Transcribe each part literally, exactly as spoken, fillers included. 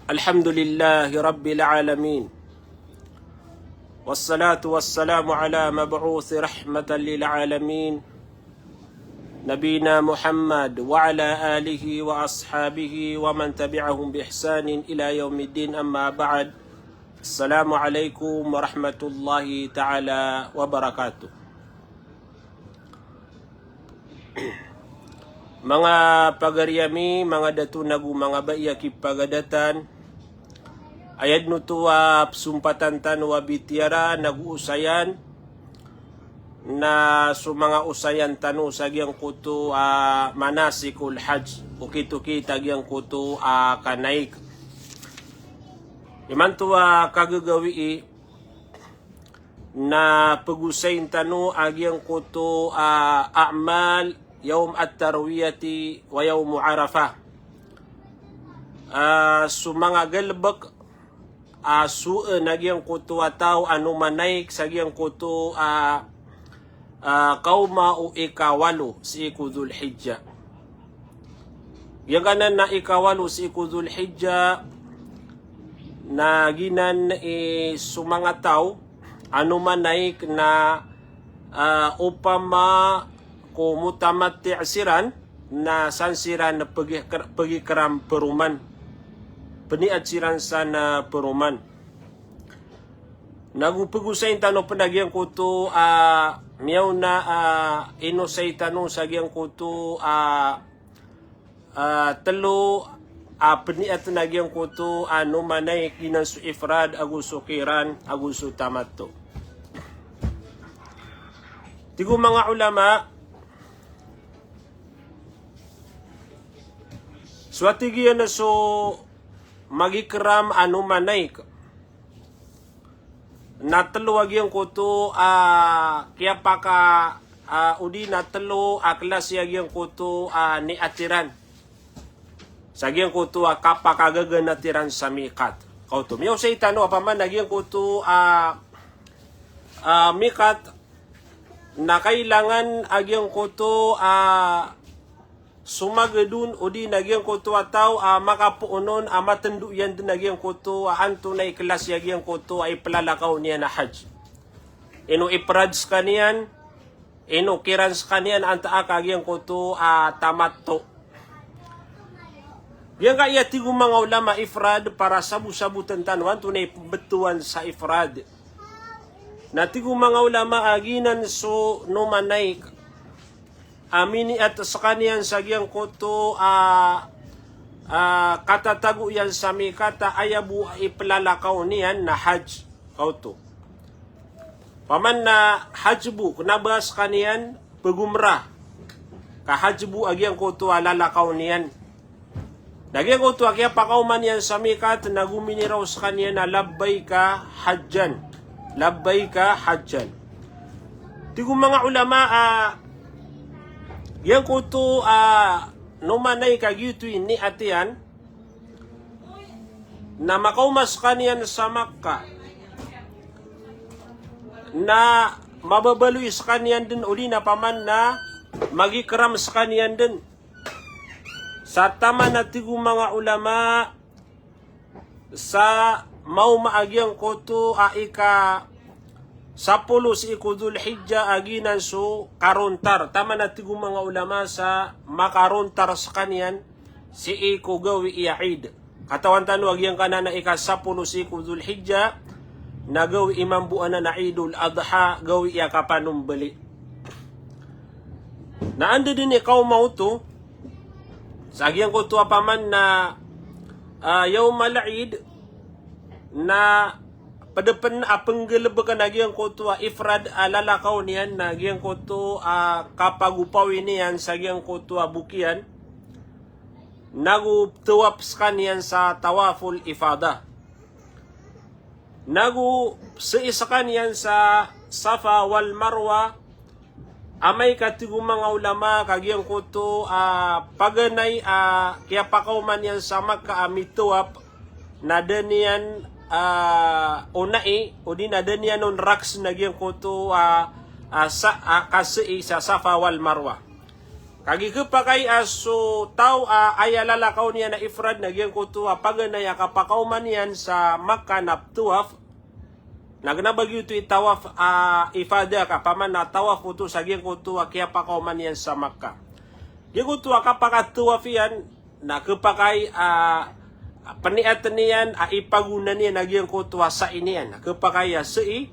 الحمد لله رب العالمين. والصلاة والسلام على مبعوث رحمة للعالمين. نبينا محمد وعلى آله وأصحابه ومن تبعهم بإحسان إلى يوم الدين. أما بعد. السلام عليكم ورحمة الله تعالى وبركاته. Manga pagari ami, manga dato nago manga bai a kipagadatan, aya den oto a pesompatan tano a bitiyarai nago osayan, na so manga osayan tano sa giyangkoto a manasikul hajj, okit-okit a giyangkoto a kanaik. Imanto a kagagawii, na pegosayin tano a giyangkoto a a'mal yawm at-tarwiyati wa yawm Arafah. A, so manga galebek a soen a giyangkoto a taw a nomanaik sa giyangkoto a, a, kawma o ikawalo sii ko Dhul Hijjah. Giyangkanan a ikawalo sii ko Dhul Hijjah, na giyanan i so manga taw a nomanaik na, a, opama ko mutamatti' siran, na san siran pegi-, pegikram peroman. Peniat siran san, a, peroman. Nago pegosayin tano pen a giyangkoto a miyaona a inosay tano sa giyangkoto a, a, telo a peniat na giyangkoto a nomanaik, giyanan so ifrad ago so qiran ago so tamattu'. Tig o manga ulama, so a tig iyan so magikram a nomanaik na telo a giyangkoto a kiyapaka, a, odi na telo a klasi a giyangkoto a niat iran sa giyangkoto a kapakagaganat iran sa miqat. Kaoto, miyaosay tano a paman a giyangkoto a, a, miqat na kailangan a giyangkoto a somagad on odi na giyangkoto a taw a makapoon on a matendo iyan den a giyangkoto a antonaa i klasi a giyangkoto a iplalakaw niyan a hajj. Ino ifrad sekaniyan, ino qiran sekaniyan, antaa ka giyangkoto a tamattu'. Giyangkaya tig o manga ulama ifrad, para sabosaboten tano antonaa i pembetowan sa ifrad. Na tig o manga ulama a giyanan so nomanaik a miniat sekaniyan sa giyangkoto a, a, katatago iyan sa miqat a aya bo a iplalakaw niyan na hajj. Kaoto. Paman na hajj bo, kena ba sekaniyan pegumrah. Ka hajj bo a giyangkoto a lalakaw niyan. Na giyangkoto a kiyapakaoma niyan sa miqat, nago miniraw sekaniyan a labbaika hajjan. Labbaika hajjan. Tig o manga ulama a giyangkoto a nomanaik a giyoto i niat iyan, na makaoma sekaniyan sa Makkah, na mababaloy sekaniyan den odi na paman na magikram sekaniyan den. Sa taman a tig o manga ulama sa maoma a giyangkoto a ika sapolo sii ko Dhul Hijjah a giyanan so karontar. Taman a tig o manga ulama sa makarontar sekaniyan sii ko gawii a Eid. Katawan tano a giyangkanan a ika sapolo sii ko Dhul Hijjah na gawii mambo anan a Eidul Adha, gawii a kapanombeli. Na anda den i kaoma oto, sa giyangkoto a paman na, a, Yawmal Eid, na ped pen a penggalebeken a giyangkoto a ifrad a lalakaw niyan, na giyangkoto a kapagopawi niyan sa giyangkoto a bok iyan, nago tawaf sekaniyan sa tawaful ifadah. Nago sii sekaniyan sa Safa wal Marwa, amay ka tig o manga ulama ka giyangkoto a paganay a kiyapakaoma niyan sa Makkah a mitawaf, na da niyan, a, onai, odi na da niyan on raksen a giyangkoto a, a, sa, a, kasii sa Safa wal Marwa. Kagiya khapakay a so taw a aya lalakaw niyan a ifrad na giyangkoto a paganay a kapakaoma niyan sa Makkah na ptawaf. Na kna ba giyoto i tawaf a ifada ka, paman na tawaf oto sa giyangkoto a kiyapakaoma niyan sa Makkah. Giyangkoto a kapakatawaf iyan, na khapakay a pniyat niyan a ipagona niyan a giyangkoto a sa'i niyan. Na khapakay a sa'i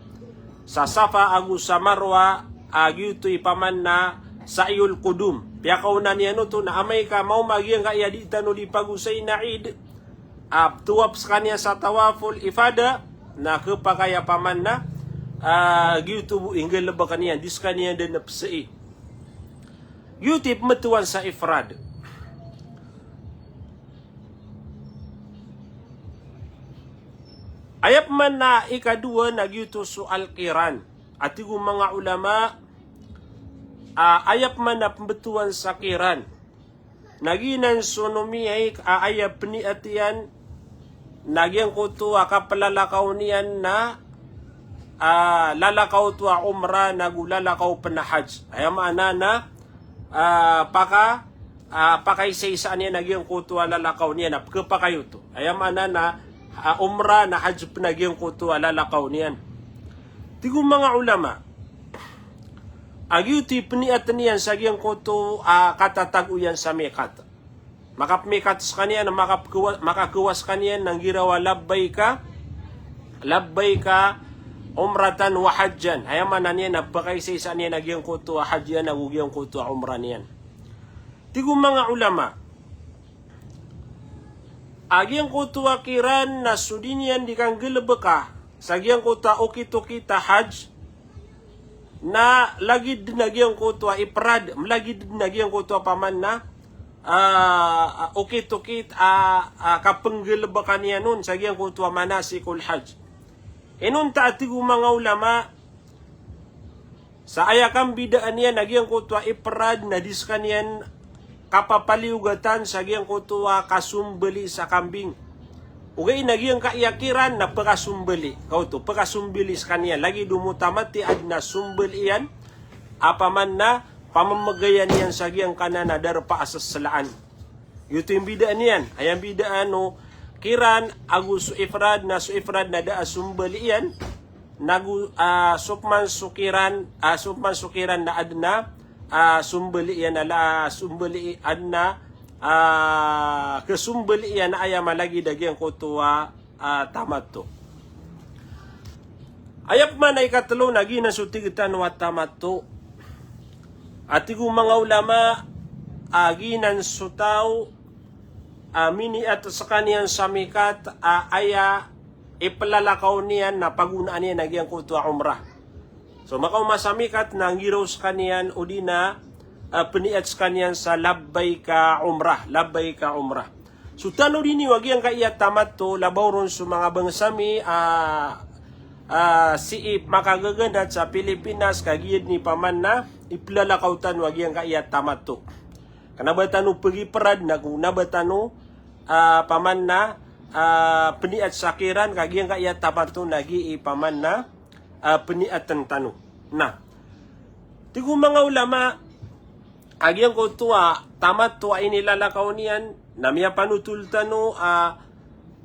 sa Safa ago sa Marwa, a giyoto i paman na sa'yul qudum. Piyakaona niyan oto na amay ka maoma giyangkaya di tano di pagosay na Eid, a ptawaf skaniyan sa tawaful ifada, na khapakay a paman na, a, giyoto bo i nggalbk iyan, di skaniyan dn psa'i. Giyoto i pmbtowan sa ifrad. Aya pman a ikadowa na giyoto so al-qiran. A tig o manga ulama, a, aya pman a pmbtowan sa qiran na giyanan so nomiyai a aya pniyat iyan na giyangkoto a kaplalakaw niyan na, a, lalakaw oto a umrah nago lalakaw pn a hajj. Aya maana na, a, paka, a, pakaisaisa niyan a giyangkoto a lalakaw niyan a pkhapakay oto. Aya maana na, a, umrah na hajj pn a giyangkoto a lalakaw niyan. Tig o manga ulama, a giyoto i pniyat niyan sa giyangkoto a katatago iyan sa miqat. Makapmiqat skaniyan, makapkhawa-, makakhawasa skaniyan na nggiraw a labbayka, labbayka umratan wa hajjan. Aya maana niyan na pakaisaisa niyan a giyangkoto a hajj iyan ago giyangkoto a umrah niyan. Tig o manga ulama, a giyangkoto a qiran na so di niyan di kanggalbka sa giyangkoto a okit-okit a hajj, na lagid dn a giyangkoto a ifrad, lagid dn a giyangkoto a paman na, a, a, okit-okit a, a, kapnggalbka niyan on sa giyangkoto a manasikul hajj. Inonta a tig o manga ulama, sa aya kambidaan iyan a giyangkoto a ifrad na di skaniyan kapapaliogatan sa giyangkoto a kasombali sa kambing. Ogaid na giyangkaya qiran na pkasombali. Kaoto, pkasombali skaniyan. Lagid o mutamatti'i a adn a sombali iyan a paman na pamamagayan iyan sa giyangkanan a darpa a seslaan. Giyoto i mbidaan iyan. Aya mbidaan o qiran ago so ifrad na so ifrad na da a sombali iyan. Nago, a, so pman so qiran, a, so pman so qiran na adn a, a, sombali iyan a la, a, sombali adn a, a, khasombali iyan a aya malagid a giyangkoto a, a, tamattu. Aya pman a ikatlo na giyanan so tig tano a tamattu. A tig o manga ulama, a giyanan so taw a miniyat skaniyan sa miqat a aya iplalakaw niyan na pagonaan iyan a giyangkoto a umrah. So makaoma sa miqat na nggiraw skaniyan odi na, a, pniyat skaniyan sa labbayka umrah, labbayka umrah. So tanodi niyo a giyangkaya tamattu, labaw ron so manga bangsa mi, a, a, sii makagaganat sa Pilipinas, kagiya dn i paman na iplalakaw tano a giyangkaya tamattu. Kna ba tano pagifrad nago kna ba tano, a, paman na, a, pniyat sa qiran, ka giyangkaya tamattu na gii paman na, a, pniyatn tano. Na tig o manga ulama, a giyangkoto a tamattu a inilalakaw niyan, na miyapanotol tano a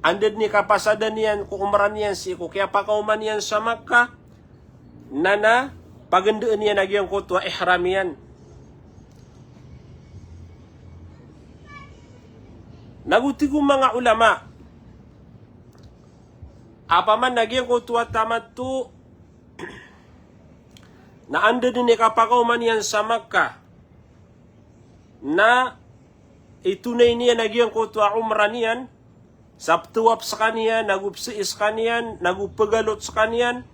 anda dn i kapasada niyan ko umrah niyan sii ko kiyapakaoma niyan sa Makkah, na na pagndaan iyan a giyangkoto a ihram iyan. Nago tig o manga ulama, a paman na giyangkoto a tamattu na anda dn i kapakaoma niyan sa Makkah, na itonay niyan a giyangkoto a umrah niyan, sa ptawaf skaniyan, nago psii skaniyan, nago pgalot skaniyan,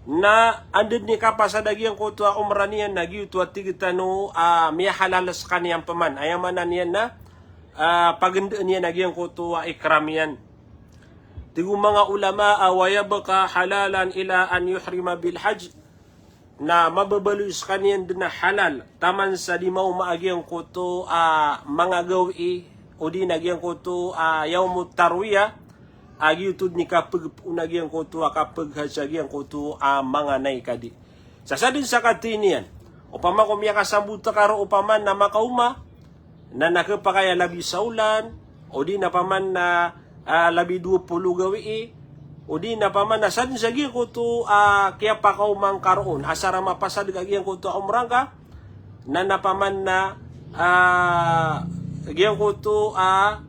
na anda dn i kapasada giyangkoto a umrah niyan, na giyoto a tig tano a miyahalal skaniyan pman. Aya maana niyan na, a, pagndaan iyan a giyangkoto a ihram iyan. Tig o manga ulama a, wa yabqa halalan ila an yuhrima bil hajj. Na mababaloy skaniyan dn a halal taman sa di maoma a giyangkoto a manga gawii, odi na giyangkoto a yawmut tarwiyah, a giyoto dn i kapagpoon a giyangkoto a kapaghajj a giyangkoto a manga naikadi. Sa sadn sa kathay niyan, Opama ko miyakasambot ka ron opama na makaoma, na na khapakay a labi saolan, odi na opama na, ah, labi dowa polo gawii, odi na opama na sadn sa giyangkoto a kiyapakaoma ngka ron, asar a mapasad ka giyangkoto a omra ngka, na na opama na, ah, giyangkoto a,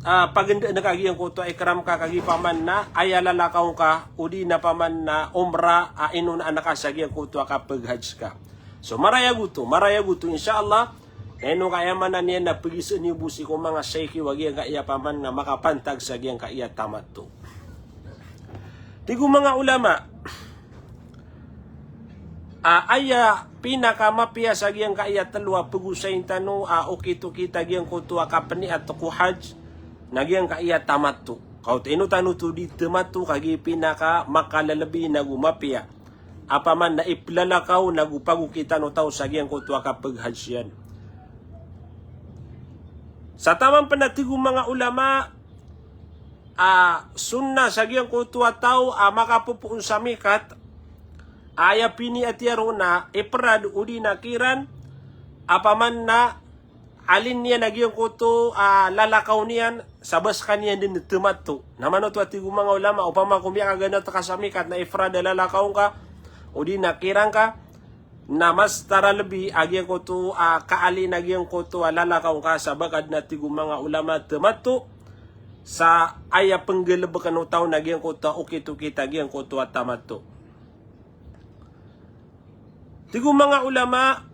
ah, pagndaan ka giyangkoto a ikram ka kagiya opama na aya lalakaw ngka, odi na opama na omra a inonaan ka sa giyangkoto a kapag-hajj ka. So, marayag oto, marayag oto, insha Allah. Na ino ka aya maana niyan na pagizaan iyo bo sii ko manga shaykh iyo a giyangkaya opama na makapantag sa giyangkaya tamattu. Tig o manga ulama, ah, aya pinakamapiya sa giyangkaya telo a pagosayin tano a okit-okit a giyangkoto a kapniat ko hajj na giyangkaya tamattu. Ka oto ino tano oto di tamattu kagiya pinakamakalebi nago mapiya. Opama na iplalakaw nago pagokitan o taw sa giyangkoto a kapag-hajj iyan. Sa taman pn a tig o manga ulama, a sunnah sa giyangkoto a taw a makapopoon sa mikat, aya piniat iyan ron na ifrad odi na qiran, opama na alin iyan a giyangkoto a lalakaw niyan, sa ba skaniyan dn tamattu. Na manoto a tig o manga ulama, opama ko miyakaganat ka sa mikat na ifrad a lalakaw ngka, odi na qiran ka, na mas taralebi a giyangkoto a kaalin a giyangkoto a lalakaw ngka sa ba ka dn a tig o manga ulama tamattu, sa aya pnggalbkn o taw na giyangkoto a okit-okit a giyangkoto a tamattu. Tig o manga ulama,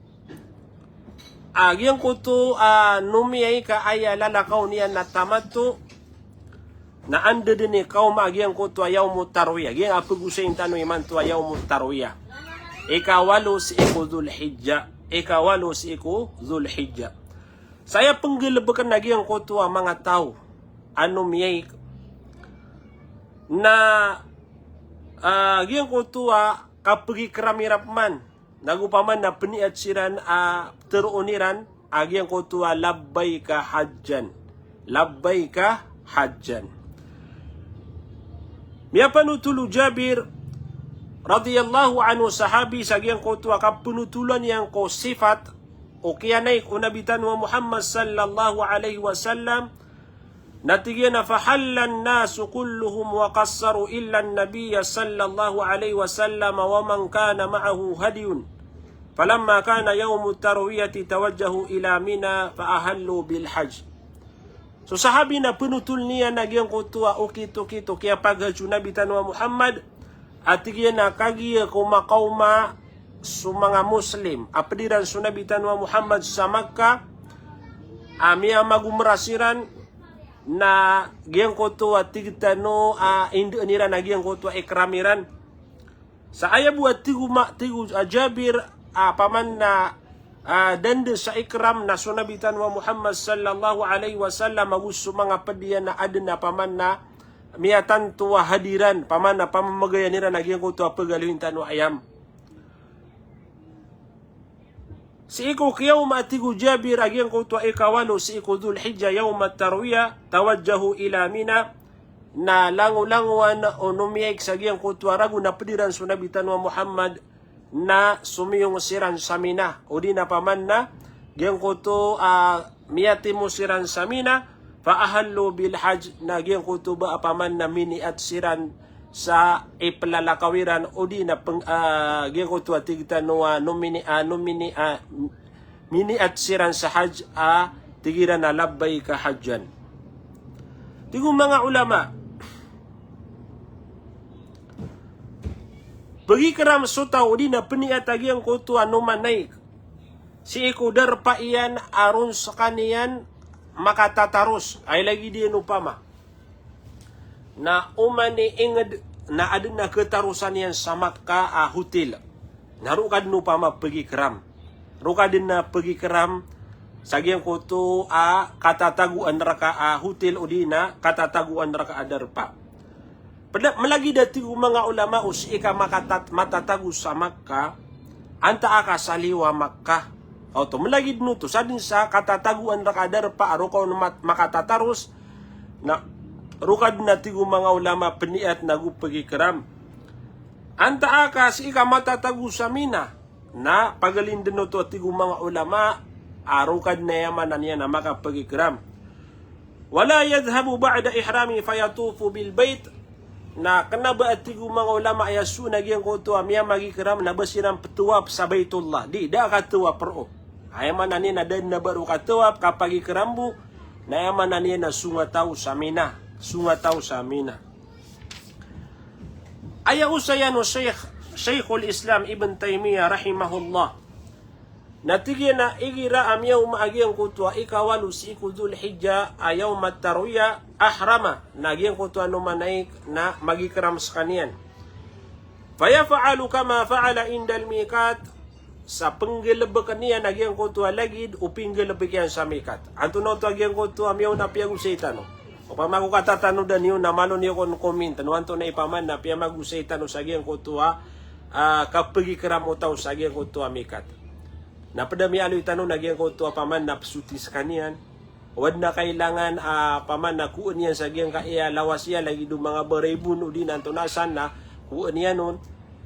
a giyangkoto a nomiyai ka aya lalakaw niyan na tamattu, na anda dn i kaoma a giyangkoto a yawmut tarwiyah, giyangkoto a pagosayin tano imanto a yawmut tarwiyah. Ikawalo sii ko Dhul Hijjah, ikawalo sii ko Dhul Hijjah. Sa aya pnggalbkn a giyangkoto a manga taw a nomiyai na, ah, giyangkoto a kapagikram iran pman, nago opama na pniat siran a tharoon iran a giyangkoto a labbaika hajjan. Labbaika hajjan. Miyapanotol o Jabir radhiyallahu anhu, sahabi, sa giyangkoto a kapnotolan iyan ko sifat o kiyanaik o Nabi tano a Muhammad sallallahu alaihi wasallam, na tig iyan a, "Fahallan nasu kulluhum wa qassaru illa an-nabiyya sallallahu alaihi wasallam wa man kana ma'ahu hadyun. Falamma kana yawmut tarwiyati tawajjahu ila Mina fa ahallu bil hajj." So sahabi na pnotol iyan a giyangkoto a okit-okit o kiyapag-hajj o Nabi tano a Muhammad, a tig iyan a kagiya ko makaoma so manga Muslim a pd iran so Nabi tano a Muhammad sa Makkah, a miyamagomra siran, na giyangkoto a tig tano a indaan iran a giyangkoto a ikram iran. Sa aya bo a tig o ma-, tig o, ah, Jabir, ah, opama na, ah, da dn sa ikram na so Nabi tano a Muhammad sallallahu alaihi wasallam ago so manga pd iyan a adn a opama na miyatanto a hadiran, opama na pamamagayan iran a giyangkoto a pagaloyin tano a ayam. Sii ko kiyawma, a tig o Jabir, a giyangkoto a ikawalo sii ko Dhul Hijjah, yawmat tarwiyah, tawajjahu ila Mina, na langolangowan o nomiyai sa giyangkoto a ragon a pd iran so Nabi tano a Muhammad, na somiyong siran sa Mina, odi na opama na giyangkoto a miyatimo siran sa Mina, fa ahallu bil hajj, na giyangkoto ba opama na miniat siran sa iplalakaw iran, odi na png-, ah, giyangkoto a tig tano a nomini-, ah, nomini-, ah, miniat siran sa hajj a tig iran a labbaika hajjan. Tig o manga ulama, pagikram so taw odi na pniat a giyangkoto a nomanaik sii ko darpa iyan a ron skaniyan makatataros, aya lagid iyan opama na oman i ingd na adn a khatarosan iyan sa Makkah a hotel. Na roo ka dn opama pagikram. Roo ka dn a pagikram sa giyangkoto a katatagoan rka a hotel odi na katatagoan rka a darpa. Pd-, mlagid a tig o manga ulama o sii ka makatat-, matatago sa Makkah, antaa ka sa liyo a Makkah. Oto, mlagid oto, sadn sa katatagoan rka a darpa a roo ka on mat-, makatataros, na roo ka dn a tig o manga ulama pniat nago pagikram. Antaa ka sii ka matatago sa Mina, Na pagalinden oto a tig o manga ulama a roo ka den a aya maana niyan a makapagikram. Wala yadhhabu ba'da ihrami fayatufu bil bait. Na kena ba a tig o manga ulama a aya sunnah a giyangkoto a miyamagikram na ba siran petawaf sa Baitullah. Di, da a katawaf roo. Aya maana niyan na da den a ba roo katawaf, kapagikram bo, na aya maana niyan na song a taw sa Mina. Song a taw sa Mina. Aya osayan o Shaykh, Shaykhul Islam Ibn Taymiyyah rahimahullah. Na tig iyan a igira a miyaoma a giyangkoto a ikawalo sii ko Dhul Hijjah a yawm at-tarwiyah, ahrama, na giyangkoto a nomanay na magikram sekaniyan. Fayaf'alu kama fa'ala indal miqat, sa penggelebeken iyan a giyangkoto a lagid o penggelebek iyan sa miqat. Antonaa oto a giyangkoto a miyaona a piyagosay tano? Opama ko katatanodan iyo na malo niyo kon comment, no antonaa i paman na piyamagosay tano sa giyangkoto a, ah, kapagikram o taw sa giyangkoto a miqat. Na ped a miyaaloy tano na giyangkoto a paman na pesoti sekaniyan. O aden a kailangan a paman na koen iyan sa giyangkaya lawas iyan lagid o manga baraybon odi na antonaa san na koen iyan on.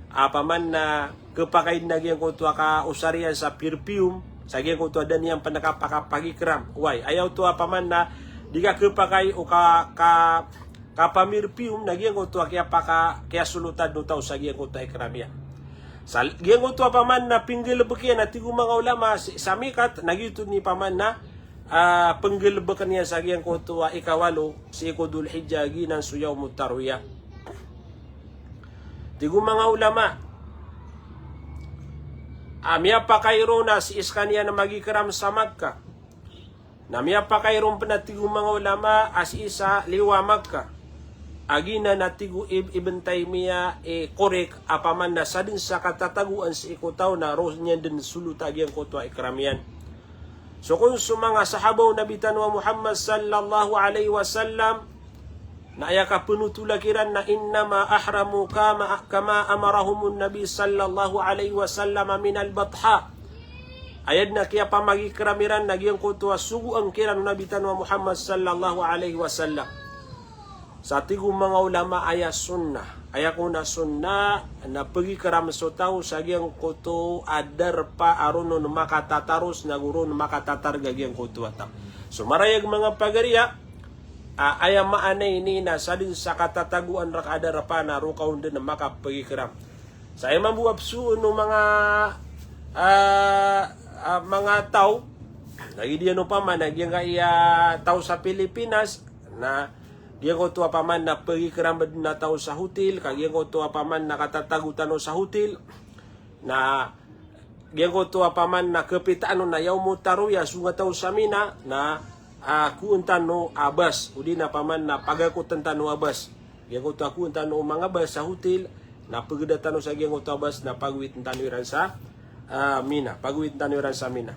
A paman na kepakay den a giyangkoto a kaosar iyan sa perfume, sa giyangkoto a da niyan pen kapakapagikram. Wai, aya oto a paman na di ka kepakay o ka, ka, kapamerfume na giyangkoto a kiyapaka, kiyasolotan o taw sa giyangkoto a ikram iyan. Sa giyangkoto a paman na penggelebek iyan a tig o manga ulama si, sa miqat, na giyoto i paman na, ah, penggelebeken iyan sa giyangkoto a ikawalo sii ko Dhul Hijjah giyanan so yawmut tarwiyah. Tig o manga ulama a miyapakay ron a sii sekaniyan a magikram sa Makkah. Na miyapakay ron pen a tig o manga ulama a sii sa liyo a Makkah. A giyanan a tig o Ib-, Ibn Taymiyyah i korek a paman na sa den sa katatagoan sii ko taw na roo niyan den solota giyangkoto a ikram iyan. So kon so manga sahaba o Nabi tano a Muhammad sallallahu alaihi wasallam, na aya kapenotola kiran na innama ahramu kama, kama amarahumun Nabi sallallahu alaihi wasallam minal batha. Aya den a kiyapamagikram iran na giyangkoto a sogoan kiran o Nabi tano a Muhammad sallallahu alaihi wasallam. Sa tig o manga ulama aya sunnah. Aya kon a sunnah na pagikram so taw sa giyangkoto a darpa a ron on makatataros nago ron makatatarga giyangkoto a taw. So marayag manga pagariya, a, aya maana ini na sa den sa katatagoan reka a darpa na roo ka on den makapagikram. Sa aya mambo a pesoon o manga, a, a, manga taw, lagid iyan opama na giyangkaya taw sa Pilipinas, na giyangkoto a paman na pagikram den a taw sa hotel, ka giyangkoto a paman na katatago tano sa hotel, na giyangkoto a paman na kapitaan on a yawmut tarwiyah, songa taw sa Mina, na, a, koen tano a bas, odi na paman na pagakoten tano a bas. Giyangkoto a koen tano o manga bas sa hotel, na pegeda tano sa giyangkoto a bas, na pagowiten tano iran sa, a, Mina. Pagowiten tano iran sa Mina.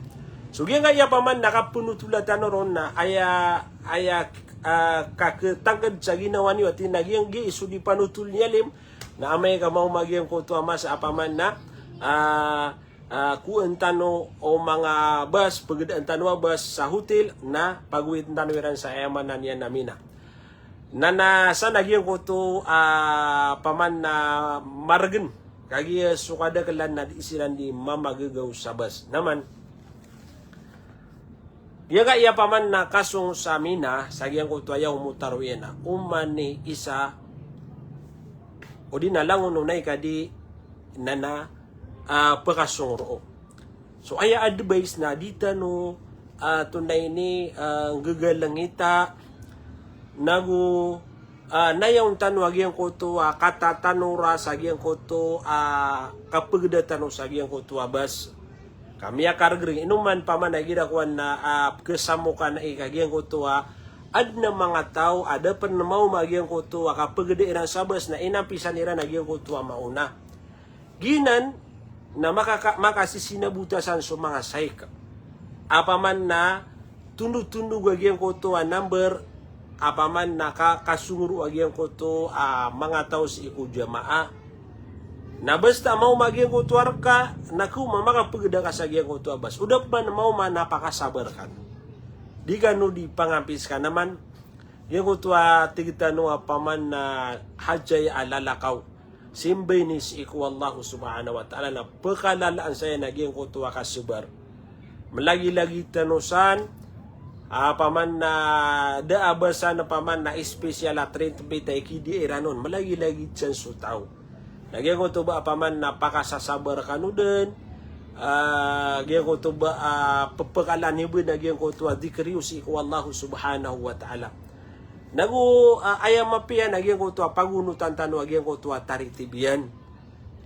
So giyangkaya paman na kapenotola tano ron na aya, aya, a, kaketangked sa ginawa niyo, ati na giyangkaya so di panotol ni alim, na amay ka maoma giyangkoto a masa a paman na, a, a, koen tano o manga bas, pegedaan tano a bas sa hotel, na pagowiten tano iran sa aya maana niyan na Mina. Na, na sa na giyangkoto a paman na maregen, kagiya so kadakelan na di siran di mamagagaw sa bas. Na man, giyangkaya paman na kasong sa Mina sa giyangkoto a yawmut tarwiyah na oman i isa, odi na langon o nai ka di na na, a, pekasong roo. So aya advice na di tano, a, tonaa ini, a, nggagalengita, nago, a, nayawn tano a giyangkoto a katatanora sa giyangkoto a kapegeda tano sa giyangkoto a bas. Ka miyakaregereg, ino man paman a igira kowan na, a, kesamokan i ka giyangkoto a, aden a manga taw a da pen maoma giyangkoto a kapegeda iran sa bas na inampisan iran a giyangkoto a maona. Giyanan na makaka-, makasisinabotasan so manga saik. A paman na tondotondog a giyangkoto a number, a paman na ka-, kasongoro a giyangkoto a manga taw sii ko jamaa. Na basta maoma giyangkoto a reka, na kaoma makapegeda ka sa giyangkoto a bas. O da pen maoma na pakasabar kano. Di kano di pangampis ka na man. Giyangkoto a tig tano a paman na hajay a lalakaw. Simba ini sii ko Allah subhanahu wa ta'ala na pekalalaan saya na giyangkoto a kasabar. Melagilagid tano san, a, paman na da a ba san, paman na special a treatment a ikidiya iran on. Melagilagid san so taw. Na giyangkoto ba, paman na pakasasabar kano den, a, giyangkoto ba, a, pepekalaan iyo ba na giyangkoto a dikir iyo sii ko Allah subhanahu wa ta'ala. Nago, a, aya mapiya na giyangkoto a pagonotan tano a giyangkoto a tartib iyan.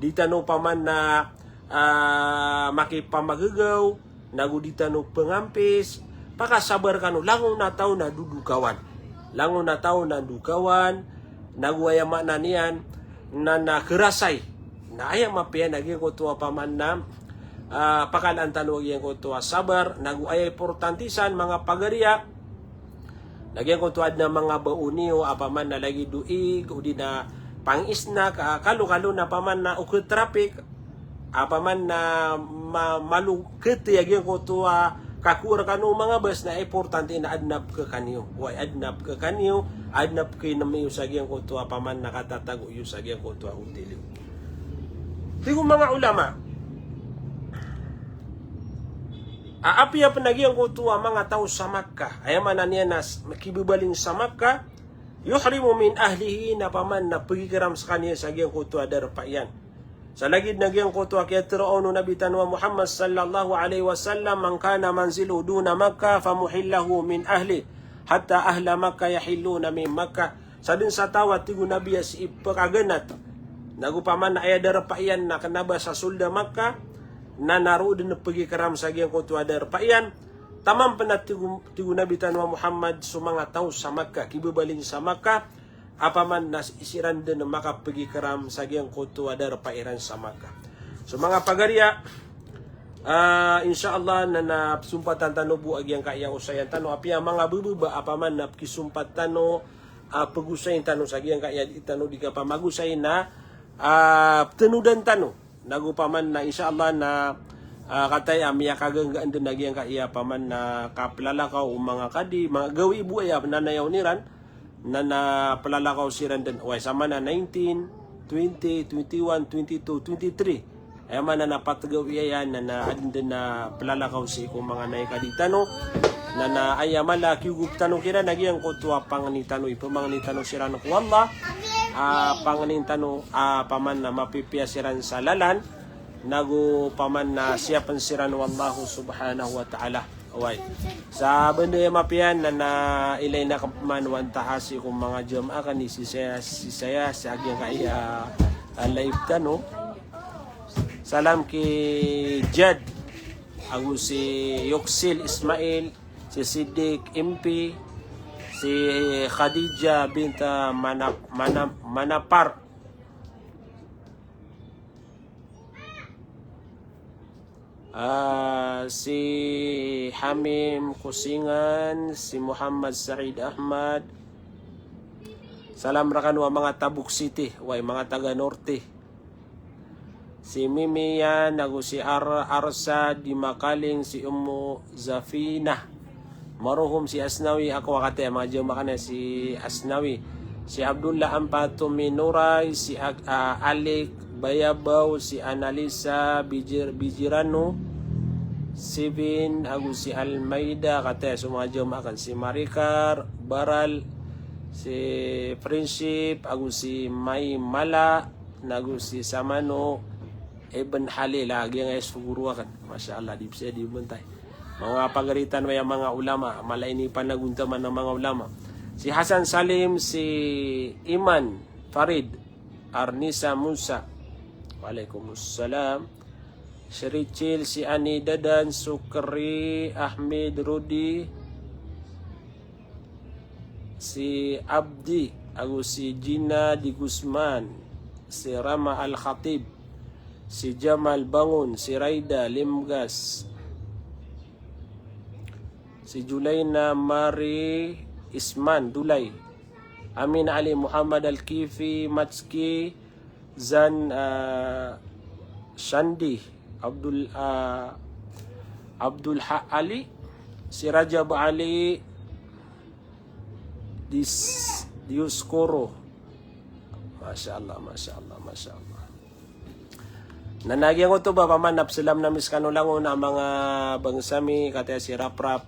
Di tano paman na, a, makipamagegaw, nago di tano pengampis, pakasabar kano, langon a taw na dodokawan. Langon a taw na dokawan, nago aya maana niyan, na, na kerasay. Na aya mapiya na giyangkoto a paman na, a, pakalaan tano a giyangkoto a sabar, nago aya importante san manga pagariya, na giyangkoto a adn a manga baon iyo a paman na lagid o ig, odi na pangisnak, a, kalokalo na paman na oket traffic, a paman na ma-, malo keti a giyangkoto a kakoor kano o manga bas na importante na adn a pekekaniyo. Oway, adn a pekekaniyo, adn a pekeinem iyo sa giyangkoto a paman na katatago iyo sa giyangkoto a hotel iyo. Tig o manga ulama, a, apiya pen a giyangkoto a manga taw sa Makkah, aya maana niyan na s-, kibebaling sa Makkah, yuhrimu min ahlihi, na paman na pegikiram sekaniyan sa giyangkoto a darpa iyan. Sa lagid na giyangkoto a kiyatero o Nabi tano a Muhammad sallallahu alaihi wasallam, "Man kana manziluhu duna Makkah, famuhillahu min ahlihi, hatta ahla Makkah yahilluna min Makkah." Sa den sa taw a tig o Nabi a sii pekaganat, nago paman na aya darpa iyan na kena ba sa soled a Makkah, na na roo den pegikiram sa giyangkoto a darpa iyan. Taman pen a tig o, tig o Nabi tano a Muhammad, so manga taw sa Makkah, kibebaling sa Makkah, a paman na si-, siran den makapegikiram sa giyangkoto a darpa iran sa Makkah. So manga pagariya, a, insha Allah na, na pesompatan tano bo a giyangkaya osayan tano, apiya manga bebeba a paman na pekisompat tano, a, pegosayin tano sa giyangkaya di tano di kapamagosay na, a, petenodan tano. Nago paman na, insha Allah na, a, kataya a miyakaganggaan den a giyangkaya paman na kaplalakaw o manga kadi, manga gawii bo aya penanayaw niran, na, na pelalakaw siran den, oway, saman na nineteen, twenty, twenty-one, twenty-two, twenty-three. Aya maana na pat gawii aya na, na aden den a pelalakaw sii ko manga naikadi tano. Na, na aya mala a kiyogop tano kiran a giyangkoto a pangnin tano, ipemangnin tano siran ko Allah. A, pangnin tano, a, paman na mapipiya siran sa lalan, nago paman na siyapen siran o Allah subhanahu wa ta'ala. Oway. Sa benda aya mapiya na, na ilay na kaman wan taha sii ko manga jamaah aken i sii saya, sii saya sa giyangkaya a live tano. Salam ki Jad, ago si Yoksil Ismail, si Siddiq M P, si Khadija binta Mana-, Mana-, Manapar. A, si Hamim Kusingan, si Muhammad Said Ahmad. Salam rekano a manga Tabuk City, oway, manga taga Norte. Si Mimi iyan, ago si Ar-, Arsa di Makaling, si Ummu Zafina. Marohom si Asnawi, ako a kataya manga jamaah aken si Asnawi. Si Abdullah Ampato Minoray, si Ag-, a, Alik Bayabaw, si Analisa Bijir-, Bijirano, Sibin, ago si Almeida, kataya so manga jamaah aken si Marikar Baral, si Friendship, ago si Maymala, nago si Samano, Ibn Halil, a, giyangkaya so goro aken. Masha Allah, di pesa di mentay. Manga pagari tano aya manga ulama, mala ini panagontaman a manga ulama. Si Hasan Salim, si Iman Farid, Arnisa Musa. Waalaikumsalam. Si Richil, si Ani Dadan, Sukri, Ahmed Rudi, si Abdi, ago si Gina di Guzman, si Rama Al Khatib, si Jamal Bangun, si Raida Limgas, si Julaina Mari Isman Dulay, Amin Ali Muhammad Al Kifi Matski, Zan, ah, Shandi, Abdul, ah, Abdul Ha-, Ali, si Rajab Ali, Dis-, Dioskoro, Masha Allah, masha Allah, masha Allah. Na, na giyangkoto ba paman na psalamn ami skano langon a manga bangsa mi, kataya si Raprap.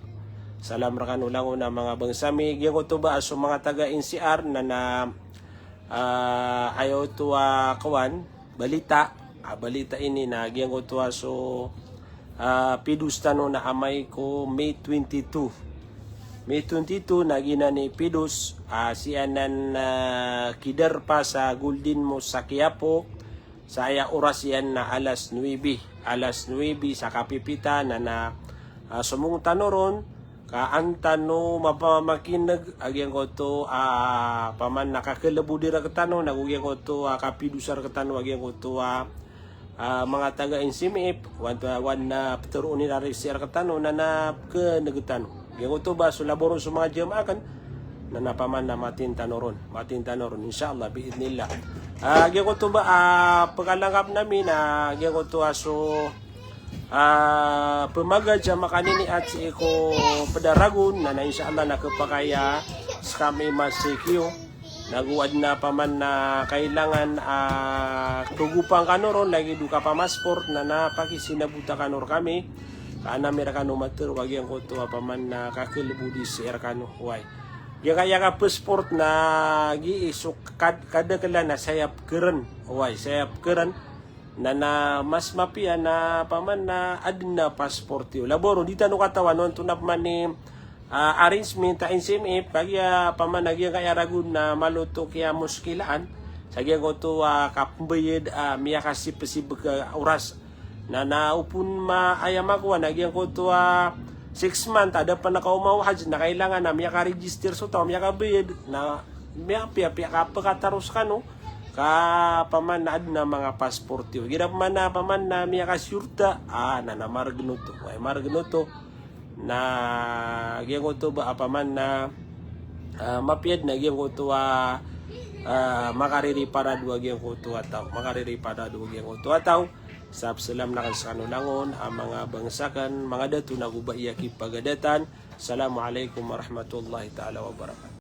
Salam rkano langon a manga bangsa mi. Giyangkoto ba a so manga taga N C R na, na, ah, aya oto a kowan, balita. Ah, balita ini na giyangkoto a so, ah, pidos tano na amay ko May twenty-two. May twenty-two na giyanan i pidos, ah, sii anan, ah, kidarpa sa Golden Mosque sa Quiapo, sa aya oras iyan na alas nuwebe, alas nuwebe sa kapipita na, na, ah, somong tano ron, ka an tano mapamakineg a giyangkoto a, ah, paman na kakelebodi rktano, nago giyangkoto a, ah, kapidosa rktano a giyangkoto a, ah, ah, manga taga N C M F, wan, wan na ptharoon iran rk sii rktano, na, na keneg tano. Giyangkoto ba so labo ron so manga jamaah akn, na, na paman na matin tano ron, matin tano ron, insha Allah, bi idhnillah. Ah, giyangkoto ba, ah, pkalangkapn ami na giyangkoto a so, ah, pmagaj a makanini a sii ko pd a ragon, na, na insha Allah na khapakay a skami masikiyo. Nago adn a paman na kailangan a, ah, kgopan kano ron lagid o kapamasport na, na pakisinabota kano rkami. Ka an ami rkano matharo a giyangkoto a paman na kakelebodi sii rkano, oway. Giyangkaya kapasport na gii so kad-, kadaklan a saya pkharn, oway, saya pkharn. Na, na mas mapiya na paman na adn a pasport iyo. Labo ron, di tano katawan o antonaa pman i, ah, arrangement a N C M F, kagiya paman na giyangkaya ragon na maloto kiyamoskilaan sa giyangkoto a kapmbayad a miyakasipsibg a oras. Na, na opama aya makowa na giyangkoto a six month a da pn kaoma o hajj, na kailangan a miyaka-register so taw, miyakabayad, na miyapiyapiya kapkataro skano, ka paman na adn a manga pasport iyo. Igira paman na, paman na miyakasiyurta, ah, na, na margn oto. Oway, margn oto. Na giyangkoto ba a paman na, ah, mapiya dn a giyangkoto a, ah, makaririparado a giyangkoto a taw. Makaririparado a giyangkoto a taw. Sa psalamn akn skano langon a manga bangsa akn, manga dato nago bai a kipagadatan. Assalamu alaikum warahmatullahi taala wabarakatuh.